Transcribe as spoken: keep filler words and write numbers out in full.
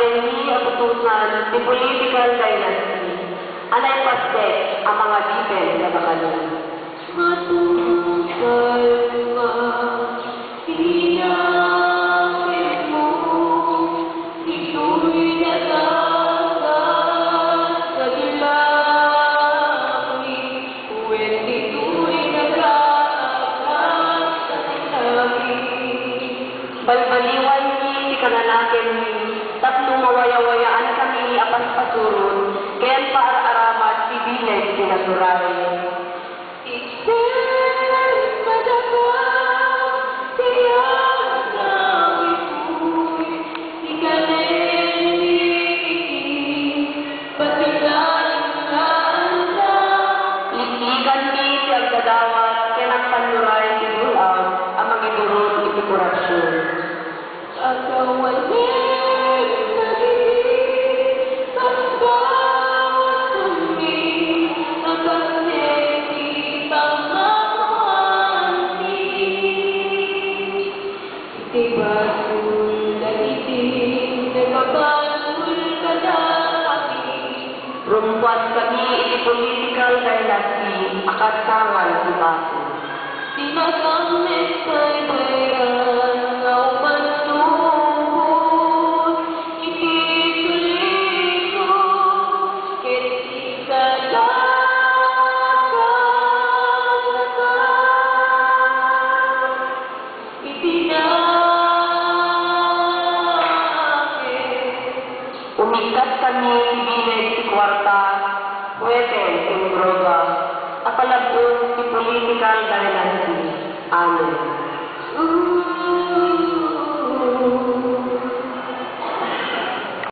Daydi a putosan ti political dynasty a naipasdek a mangadipen kadakami. Matusay nga tinapitmo ditoy nagagasa ti langit, wen ditoy nagagasa ti langit. Balbaliwanmi ti kananakenmi tapno mawayawayaankami a paspasuron ken paar-aramat ti bileg ti natural. Isu kadaka ti agawidtoy ti kanenmi iti patilaenganda. Liklikanmi ti agdadawat ken agpannuray ti dul-am a mangiduron iti korupsion. Akawanen dagiti panggawatanmi a kas dagiti pangakuanmi. Iti basol dagiti nagabasol kadakami. Rumpuaskami iti political dynasty a kas sangan ti basol. Ti nasammet ti baybayran nga umantugot iti tuliko ket ti kadakadaka iti nakem. Umikkat kami ti bileg ti kuarta, kuwete, ken droga, a palabos ti political dynasty. Amen.